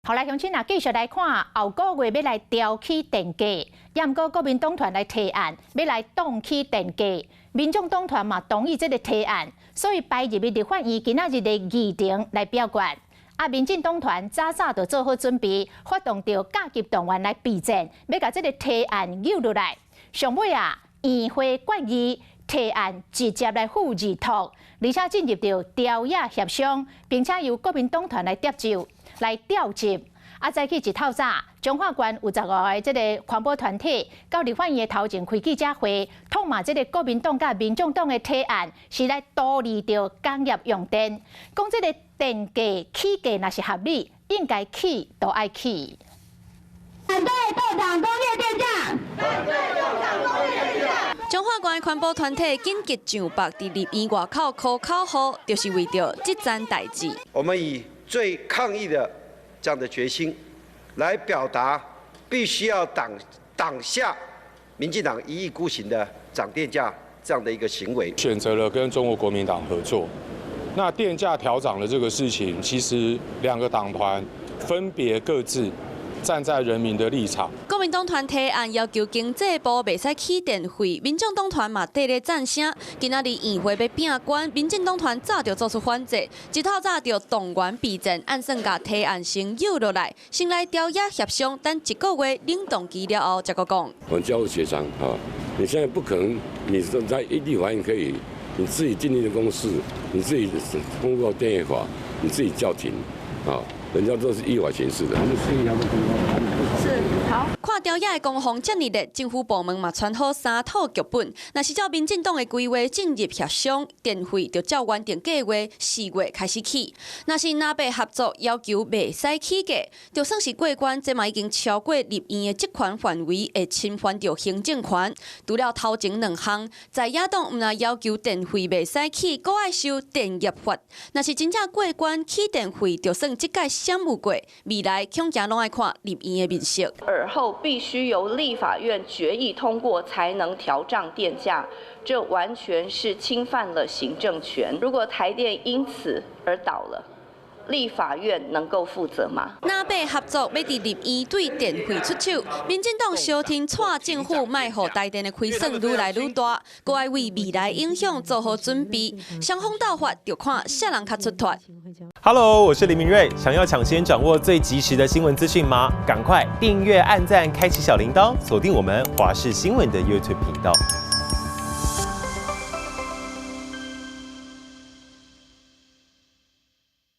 好來，鄉親啊，繼續來看後個月欲來調起電價，也毋過國民黨團來提案，欲來凍起電價，民眾黨團嘛同意這个提案，所以排入去立法院今仔日的議程來表決。啊，民進黨團早早就做好準備，發動著甲級動員來備戰，欲共這个提案扭落來。上尾啊，院會決議提案直接來付二讀，而且進入著朝野協商，並且由國民黨團來疊奏來調集。啊，早起一透早，彰化縣有15个這个環保團體到立法院的頭前開記者會，痛罵這个國民黨佮民眾黨的提案是來圖利著工業用電，講這个電價起價若是合理，應該起都愛起。反對凍漲工業電價。反對凍漲工業電價。彰化縣環保團體緊急上北佇立院外口呼口號，就是為著這件代誌。我們以最抗議的這樣的決心，來表達必須要擋擋下民進黨一意孤行的漲電價這樣的一個行為。選擇了跟中國國民黨合作，那電價調漲的這個事情，其實兩個黨團分別各自站在人民的立場。國民黨團提案要求經濟部袂使起電費，民眾黨團嘛綴咧贊聲。今仔日院會欲拚關，民進黨團早就做出反制，一透早就動員備戰，按算共提案先扭落來，先來朝野協商，等一個月冷凍期了後，才閣講。我們交互協商啊，你現在不可能，你在立法院可以，你自己訂立的公式，你自己通過電業法，你自己叫停啊。人家都是依法行事的。是好。看朝野的攻防遮爾熱，政府部門嘛傳好三套劇本。若是照民進黨的規劃進入協商，電費就照原定計劃4月開始起。若是藍白合作要求袂使起價，就算是過關，這嘛已經超過立院的職權範圍，會侵犯著行政權。除了頭前兩項，在野黨毋但要求電費袂使起，閣愛修電業法。若是真正過關起電費，就算這屆閃有過，未來恐驚攏愛看立院的面色。爾後必須由立法院決議通過，才能調漲電價，這完全是侵犯了行政權。如果台電因此而倒了，立法院能夠負責嗎？藍白合作欲佇立院對電費出手，民進黨相挺掣政府莫予台電的虧損愈來愈大，閣愛為未來影響做好準備。雙方鬥法就看啥人較出脫。 Hello，我是林明瑞，想要搶先掌握最及時的新聞資訊嗎？趕快訂閱、按讚、開啟小鈴鐺，鎖定我們華視新聞的 YouTube 頻道。